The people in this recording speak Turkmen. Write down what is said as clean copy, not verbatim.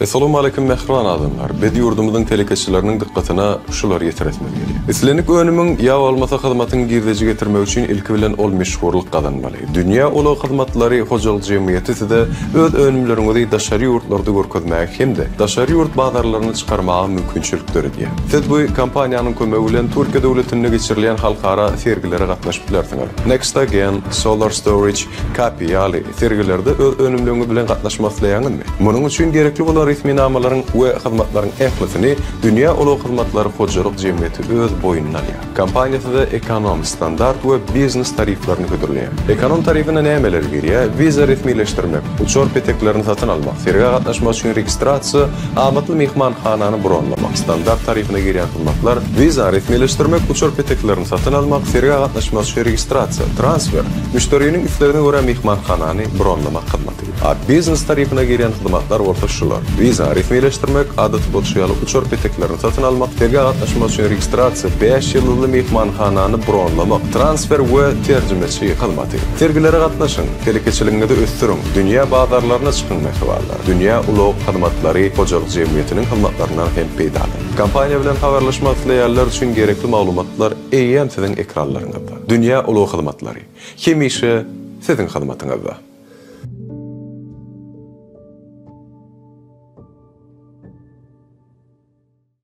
Essalawmaleýkim mähriban adamlar! Biz ýurdumyzyň telekeçileriniň dykgatyna şulary ýetiresimiz gelýär. Islendik önümiň ýa bolmasa hyzmatyň girdeji getirmegi üçin ilki bilen ol meşhurlyk gazanmaly. Dünýä ulag hyzmatlary hojalyk jemgyýeti size öz önümleriňizi daşary ýurtlarda görkezmäge hem-de daşary ýurt bazarlaryna çykarmaga mümkinçilik döredýär. Siz bu kompaniýanyň kömegi bilen Türkiýe döwletinde geçirilýän halkara sergilere gatnaşyp bilersiňiz. Nextagen, Solar Storage, Kapi ýaly sergilerde öz önümleriňiz bilen gatnaşmak isleýäňizmi? Munuň üçin gerekli bolan resminamalaryň we hyzmatlaryň ählisini Dünýä ulag hyzmatlary hojalyk jemgyýeti öz boýnuna alýar. Kompaniýa size ekonom, standart we biznes tariflerini hödürleýär. Ekonom tarifine nämeler girýär? Wiza resmileşdirmek, uçar peteklerini satyn almak, sergä gatnaşmak üçin registrasiýa, amatly myhmanhanany bronlamak, standart tarifine girýän hyzmatlar, wiza resmileşdirmek, uçar peteklerini satyn almak, sergä gatnaşmak üçin registrasiýa, transfer, Müşderiniň islegine görä myhmanhanany bronlamak hyzmaty. A biznes tarifine girýän hyzmatlar bolsa şular, wiza resmileşdirmek, adaty bolşy ýaly uçar peteklerini satyn almak, sergä gatnaşmak üçin registrasiýa, bäş ýyldyzly myhmanhanany bronlamak, transfer we terjimeçi hyzmaty. Sergilere gatnaşyň, telekeçiligiňizi ösdüriň, dünýä bazarlaryna çykyň mähribanlar! Dünýä ulag hyzmatlary hojalyk jemgyýetiniň hyzmatlaryndan hem peýdalanyň. Kompaniýa bilen habarlaşmak isleýänler üçin gerekli maglumatlar eýýäm siziň ekranlaryňyzda. Dünýä ulag hyzmatlary, hemişe siziň hyzmatyňyzda.